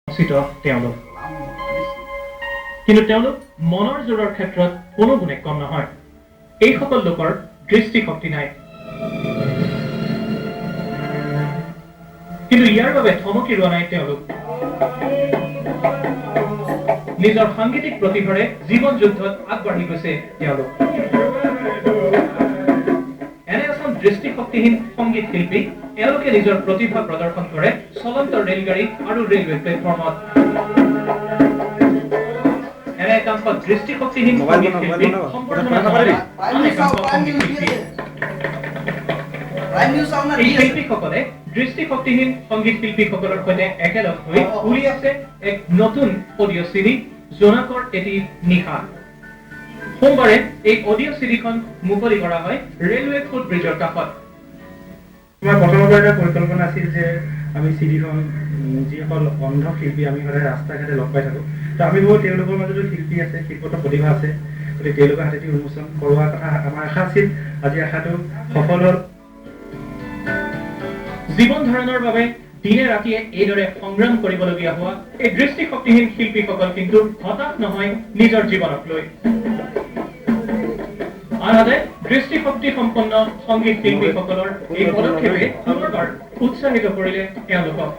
বঞ্চিত তেওঁলোক, কিন্তু তেওঁলোক মনৰ জোৰৰ ক্ষেত্ৰত কোনো গুণে কম নহয়। এইসকল লোকৰ দৃষ্টিশক্তি নাই, কিন্তু ইয়াৰ বাবে থমকি ৰোৱা নাই তেওঁলোক। নিজৰ সাংগীতিক প্ৰতিভাৰে জীৱন যুদ্ধত আগবাঢ়ি গৈছে তেওঁলোক। এনে এচাম দৃষ্টিশক্তিহীন সংগীত শিল্পী, এওঁলোকে নিজৰ প্ৰতিভা প্ৰদৰ্শন কৰে চলন্ত ৰেলগাড়ী আৰু ৰেলৱে প্লেটফৰ্মত। এনে একাংশ দৃষ্টিশক্তিহীন সংগীত শিল্পীক সম্বৰ্ধনা জনালে আন একাংশ সংগীত শিল্পীয়ে। এই শিল্পীসকলে দৃষ্টিশক্তিহীন সংগীত শিল্পীসকলৰ সৈতে একেলগ হৈ উলিয়াইছে এক নতুন অডিঅ' চিডি জোনাকৰ এটি নিশা। সোমবাৰে এই অডিঅ' চিডিখন মুকলি কৰা হয় ৰেলৱে ফুট ব্ৰিজৰ কাষত। আমাৰ প্ৰথমৰ পৰা এটা পৰিকল্পনা আছিল যে আমি চিডিখন, যিসকল অন্ধ শিল্পী আমি সদায় ৰাস্তা ঘাটে লগ পাই থাকোঁ, তো আমি ভাবোঁ তেওঁলোকৰ মাজতো শিল্পী আছে, শিল্পত প্ৰতিভা আছে, গতিকে তেওঁলোকৰ হাতেদি উন্মোচন কৰোৱাৰ কথা আমাৰ আশা আছিল। আজি আশাটো সফল হ'ল। জীৱন ধাৰণৰ বাবে দিনে ৰাতিয়ে এইদৰে সংগ্ৰাম কৰিবলগীয়া হোৱা এই দৃষ্টিশক্তিহীন শিল্পীসকল কিন্তু হতাশ নহয় নিজৰ জীৱনক লৈ। আনহাতে দৃষ্টিশক্তি সম্পন্ন সংগীত শিল্পীসকলৰ এই পদক্ষেপে পুনৰবাৰ উৎসাহিত কৰিলে এওঁলোকক।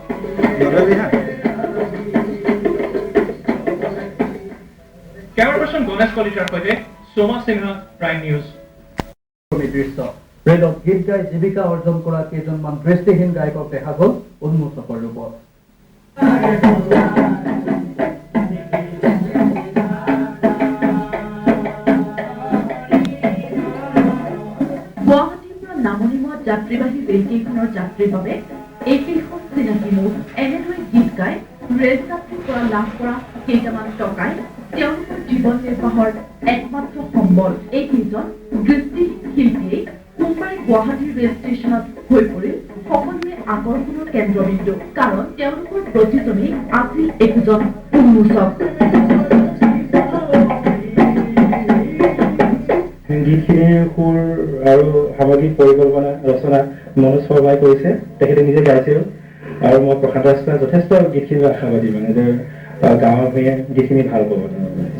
কেমেৰা পাৰ্চন গণেশ কলিতাৰ সৈতে সোমা সিনহা, প্ৰাইম নিউজ। দৃশ্য ৰেলত গীত গাই জীৱিকা অৰ্জন কৰা কেইজনমান দৃষ্টিহীন গায়কক দেখা গ'ল উন্মোচকৰ ৰূপত। গুৱাহাটীৰ পৰা নামনিমুৱা যাত্ৰীবাহী ৰেলকেইখনৰ যাত্ৰীৰ বাবে এইকেইখন চিনাকি মুখ। এনেদৰে গীত গাই ৰেল যাত্ৰীৰ পৰা লাভ কৰা কেইটামান টকাই তেওঁলোকৰ জীৱন নিৰ্বাহৰ একমাত্ৰ সম্বল। এইকেইজন দৃষ্টিহীন শিল্পীয়েই সোমবাৰে গুৱাহাটীৰ ৰেল ষ্টেচনত হৈ পৰিল সকলোৰে আকৰ্ষণৰ কেন্দ্ৰবিন্দু। কাৰণ তেওঁলোকৰ প্ৰতিজনেই আছিল একোজন উন্মোচক। গীতখিনিৰ সুৰ আৰু সামগ্ৰিক পৰিকল্পনা ৰচনা মনোজ শৰ্মাই কৰিছে, তেখেতে নিজে গাইছেও। আৰু মই প্ৰশান্ত ৰাজখোৱা যথেষ্ট গীতখিনি আশাবাদী, মানে যে গাঁৱৰ ভূঞে গীতখিনি ভাল পাব।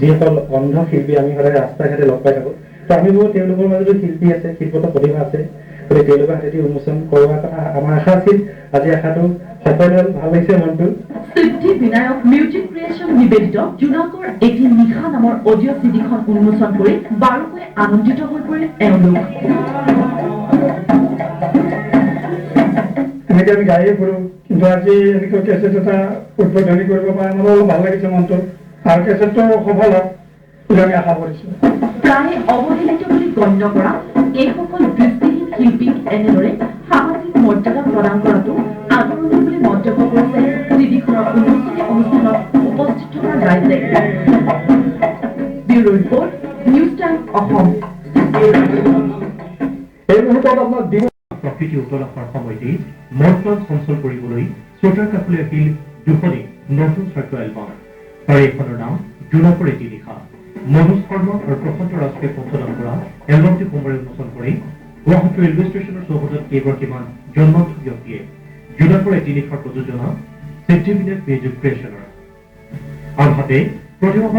যিসকল অন্ধ শিল্পী আমি সদায় ৰাস্তা ঘাটে লগ পাই থাকোঁ, তো আমি ভাবোঁ তেওঁলোকৰ মাজতো শিল্পী আছে, শিল্পত প্ৰতিভা আছে, গতিকে তেওঁলোকৰ হাতেদি উন্মোচন কৰোৱাৰ কথা আমাৰ আশা আছিল। আজি আশাটো সফল হ'ল, ভাল লাগিছে মনটো। সিদ্ধি বিনায়ক মিউজিক ক্ৰিয়েশ্যন নিবেদিত জোনাকৰ এটি নিশা নামৰ অডিঅ' চিডিখন উন্মোচন কৰি বাৰুকৈ আনন্দিত হৈ পৰিল এওঁলোক। এনেকৈ আমি গায়ে ফুৰোঁ, কিন্তু আজি এনেকৈ কেছেট এটা উদ্বোধনী কৰিব পাৰি আমাৰো অলপ ভাল লাগিছে মনটো, আৰু কেছেটটো সফল হওক বুলি আমি আশা কৰিছোঁ। প্ৰায়ে অৱহেলিত বুলি গণ্য কৰা এইসকল দৃষ্টিহীন শিল্পীক এনেদৰে সামাজিক মৰ্যাদা প্ৰদান কৰাটো আদৰণীয় বুলি মন্তব্য কৰিছে চিডিখনৰ উন্মোচনী অনুষ্ঠানত উপস্থিত থকা ৰাইজে। Bureau report, news time, Assam. এই মুহূৰ্তত আপোনাক দিব প্ৰকৃতি উতলাসৰ সময়তেই মন প্ৰাণ চঞ্চল কৰিবলৈ শ্ৰোতাৰ কাষলৈ আহিল দুখনি নতুন শ্ৰাব্য এলবাম। আৰু এইখনৰ নাম জোনাকৰ এটি নিশা। মনোজ শৰ্মা আৰু প্ৰশান্ত ৰাজকে কণ্ঠদান কৰা এলবামটি সোমবাৰে উন্মোচন কৰি গুৱাহাটী ৰেলৱে ষ্টেচনৰ চৌহদত কেইগৰাকীমান জন্মান্ধ ব্যক্তিয়ে। জোনাকৰ এটি নিশাৰ প্ৰযোজনা সিদ্ধিবিনায়ক মিউজিক ক্ৰিয়েশ্যনৰ। আনহাতে প্ৰতিভা